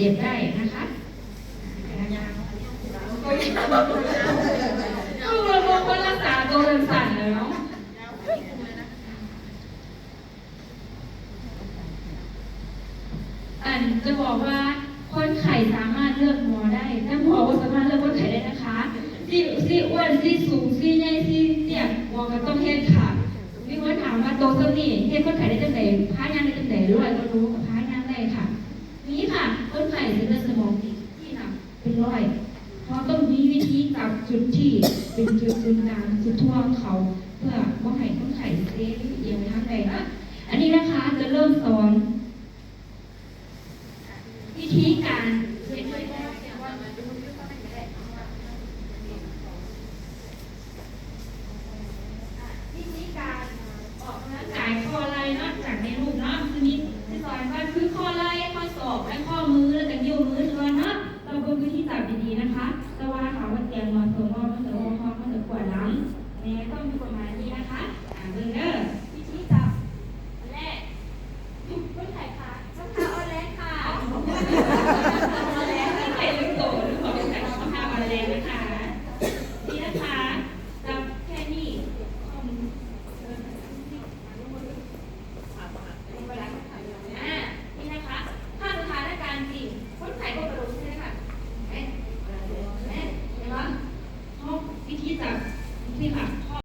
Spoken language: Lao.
ເຈັບໄດ້ນະຄະ. ຄືວ່າຄົນລັກສາໂຕສັ້ນໆແລ້ວເນາະ. ອັນຈະບອກວ່າຄົນໄຂ້ສາມາດເລືອກໝໍໄດ້ ແຕ່ໝໍບໍ່ສາມາດເລືອກຄົນໄຂ້ໄດ້ນະຄະ. ຊິ ຊິອ້ວນ ຊິສູງ ຊິໃຫຍ່ ຊິເຕ້ຍ ໝໍກໍຕ້ອງເຮັດຄ່ະ. ມີຄົນຖາມວ່າໂຕສ່ຳນີ້ເຮັດຄົນໄຂ້ໄດ້ຈັ່ງໃດ ພາຍ່າງໄດ້ຈັ່ງໃດ ຮ້ອຍກວ່າໂລກໍພາຍ່າງໄດ້ຄ່ະ. ມີຄ່ະ ຄົນໄຂ້ເສັ້ນເລືອດສະໝອງຕີບທີ່ໜັກເປັນຮ້ອຍ ເຮົາຕ້ອງມີວິທີຈັບຈຸດທີ່ເປັນຈຸດສູນກາງ ຈຸດຖ່ວງເຂົາ ເພື່ອບໍ່ໃຫ້ຄົນໄຂ້ເຊເອີຍງໄປທາງໃດເນາະ. ອັນນີ້ນະຄະ ຈະເລີ່ມສອນວິທີການເຮັດ